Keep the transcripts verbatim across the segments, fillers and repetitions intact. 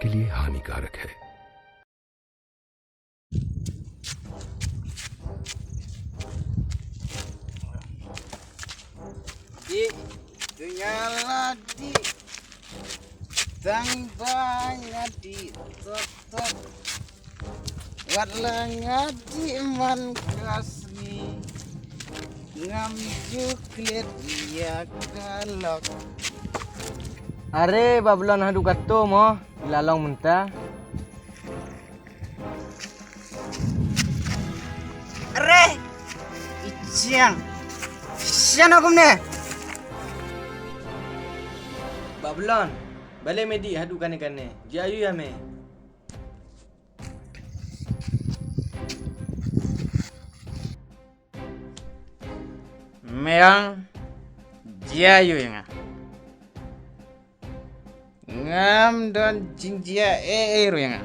के लिए हानिकारक है। Dih, tu nga la dih. Tang ba nga dih tok tok. Wat la nga dih man ka sngi, ngam ju klet ïa ka lok. Are Babylon haduh kato mo, la long mynta. Are! I Jiang. Shano kumne? Babylon, balei me dih haduh kane kane? Jia aïu ïa me? Me ong, jia aïu ïa nga? Ngam don jingjia ei ei ruh ïa nga.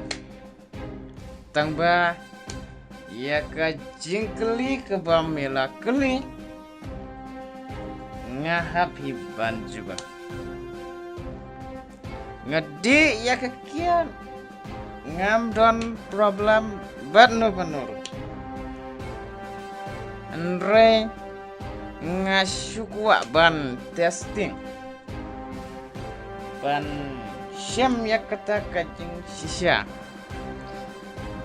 Tang ba ïa ka jingkylli kaba me la kylli, nga hap hi ban jubab. Nga dih ïa ka kiad, ngam don problem bad no bad no ruh. Hynrei nga shu kwah ban testing, ban shem ïa kata ka jingshisha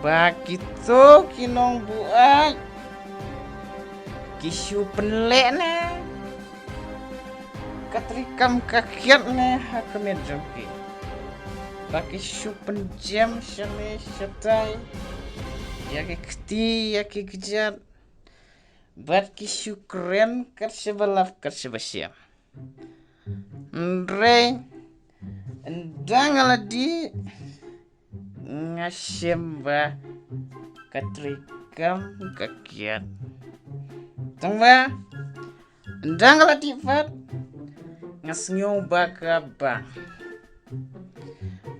ba kito ki nongbuaid ki shu pynleh ne ka treikam ka kiad ne ha ka met jong ki. Ba ki shu pynjem shane shatai ïa ki kti ïa ki kjat. Bad ki shu kren kat shaba lap kat shaba shem. Hynrei ynda nga la dih, nga shem ba ka treikam ka kiad. Tang ba ynda nga la dih pat, nga sngew ba ka bang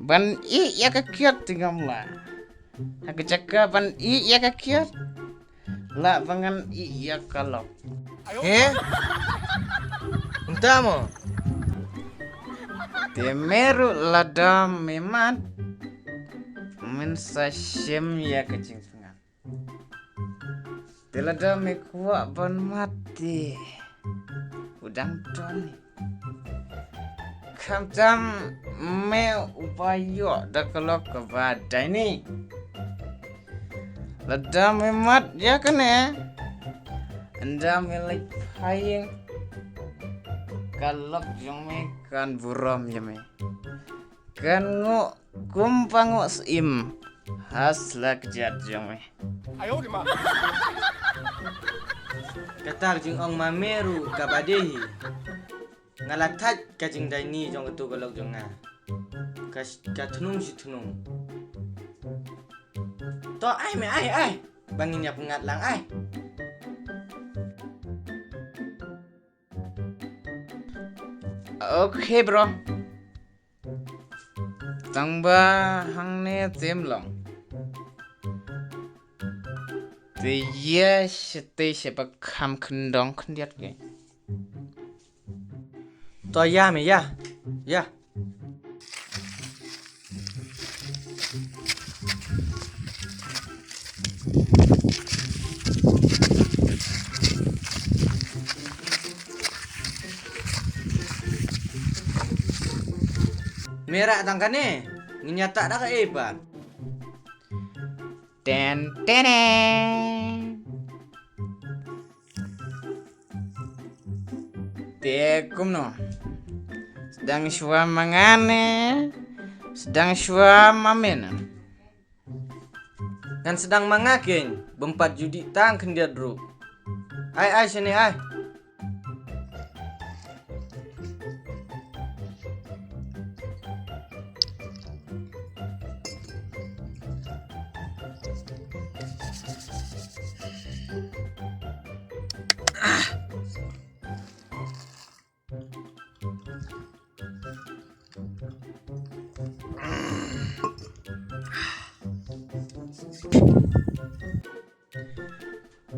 ban ih ïa ka kiad te ngam lah. Ha ka jaka ban ih ïa ka kiad, lah ba ngan ih ïa ka lok. He? Mynta mo? Te me ruh lada me mad, men sa shem ïa ka jingpyngan. Te lada me kwah ban mad te u dang don. Khamtam me uba ïoh da ka lok kaba dei ni. Lada me mad ïa kane, ynda me leit phai ïing, ka lok jong me kan burom ïa me. Kan nguh kum ba nguh syiem ha sla kjat jong me. Kata ka jingong ma me ruh kaba dei hi. Nga la thait ka jingdei ni jong kato ka lok jong nga. Ka, ka thnung shi thnung. To ai me ai ai. Ba ngin ïa pyngngad lang ai. Okay bro. Tang ba hangne te ym long. Te ïa shatei sha ba kham khyndong khyndiat ke. To ïa me ïa. Ïa. Me rah tang kane, ngin ïa tah da kaei pat. Ten ten ten. Te kumno? Sdang shuwa ma nga ne sdang shuwa ma me ne? Ngan sdang ma nga keiñ, bym pat ju dih tang khyndiat ruh. Ai ai shane ai.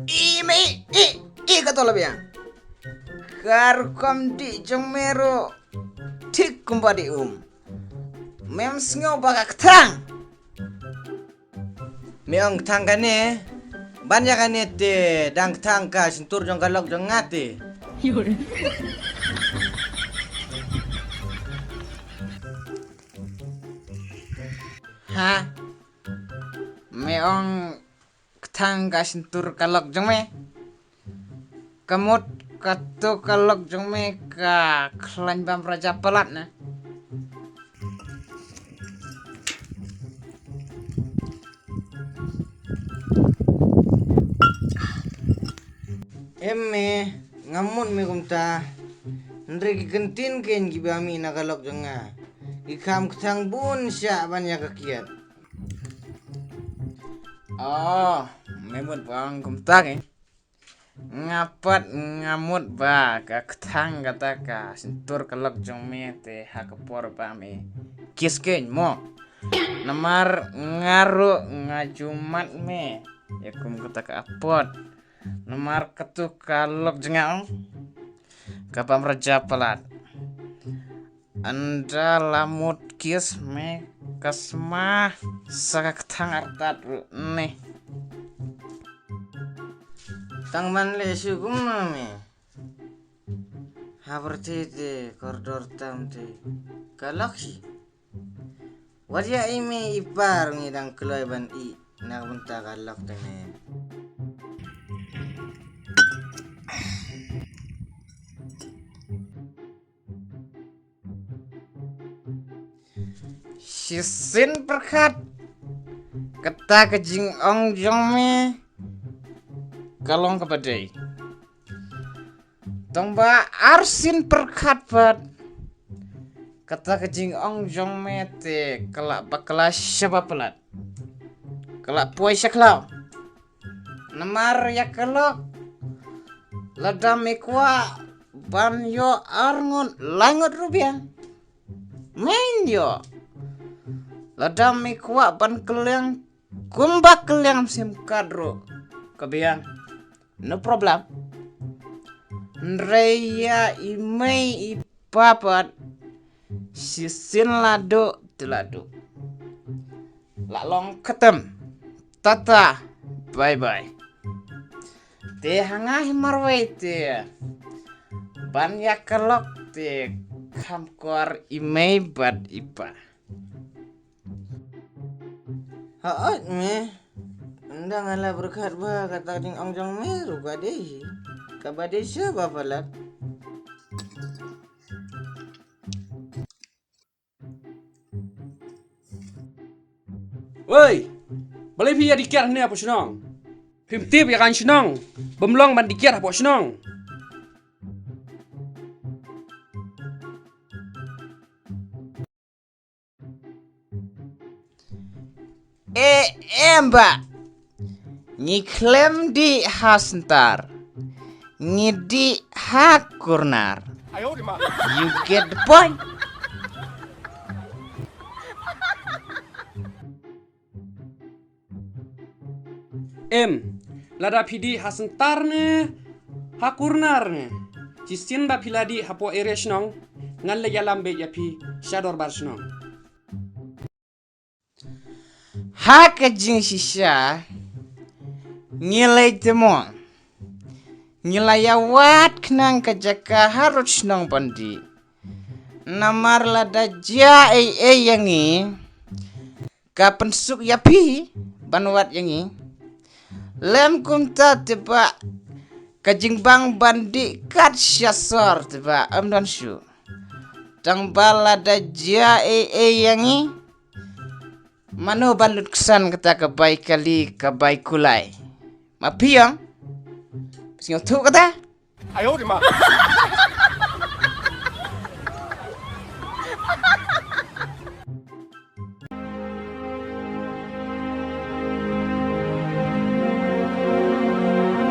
I me i i ka to la biang. Ka rukom dih jong me ruh thik kumba dih um. Mem sngew ba ka kthang. Me ong kthang kane. Ban ïa kane te dang kthang ka shyntur jong ka lok jong nga te. Ha? Me ong kthang ka shyntur ka lok jong me. Ka mut katu ka lok jong me ka khlaiñ bam raja palat na. Em me, nga mut me kumta. Hynrei ki kyntien kein kiba mih na ka lok jong nga, ki kham kthang bun shah ban ïa ka kiad. Oh, me mut ba ong kumta kein. Nga pat nga mut ba ka kthang kata ka shyntur ka lok jong me te ha ka por ba me kiss kein mo. Namar nga ruh nga ju mad me ïa kum kata ka apot. Namar katu ka lok jong nga, ka bam raja palat. Ynda la mut kiss me ka sma sa ka kthang artat ruh ne. Tang ban leh shuh kumno me? Ha pyrthei te kordor tam te ka lok hi. Wat ïa i mei i pa ruh ngi dang kloi ban ïeh na ka bynta ka lok te ne. Shisien pyrkhat kata ka jingong jong me ka long kaba dei. Tang ba arsien pyrkhat pat kata ka jingong jong me te ka la bakla shaba palat. Ka la poi sha khlaw. Namar ïa ka lok, lada me kwah ban ïoh arngut laingut ruh biang, men ïoh. Lada me kwah ban kylliang kumba kylliang sim kad ruh ka biang, no problem. Hynrei ïa i mei i pa pat, shisien la duh te la duh. La long khatam. Tata. Bye bye. Te ha nga hi marwei te ban ïa ka lok te kham kor i mei bad i pa. Hooid me. Ynda nga la pyrkhat ba kata ka jingong jong me ruh ka dei hi, kaba dei shaba palat. Wei, balei phi ïa dikiar hangne hapoh shnong? Phim tip ïa ka shnong bym long ban dikiar hapoh shnong. E em bah. Ngi khlem dih ha center, ngi dih ha corner. You get the point? Em, lada phi dih ha center ne ha corner ne, shisien ba phi la dih hapoh area shnong, ngan leit ïalam beit ïa phi sha dorbar shnong. Ha ka jingshisha ngi leit te mo. Ngi la ïa wad khnang ka jaka harud shnong ban dih. Namar lada jia ei ei ïa ngi, ka pynsuk ïa phi ban wad ïa ngi. Lem kumta te bah, ka jingbang ban dih kat sha sor te bah, ym don shuh. Tang ba lada jia ei ei ïa ngi, mano ban lut ksan kata ka bai kali ka bai kulai? Ma phi ong? Sngewthuh kata?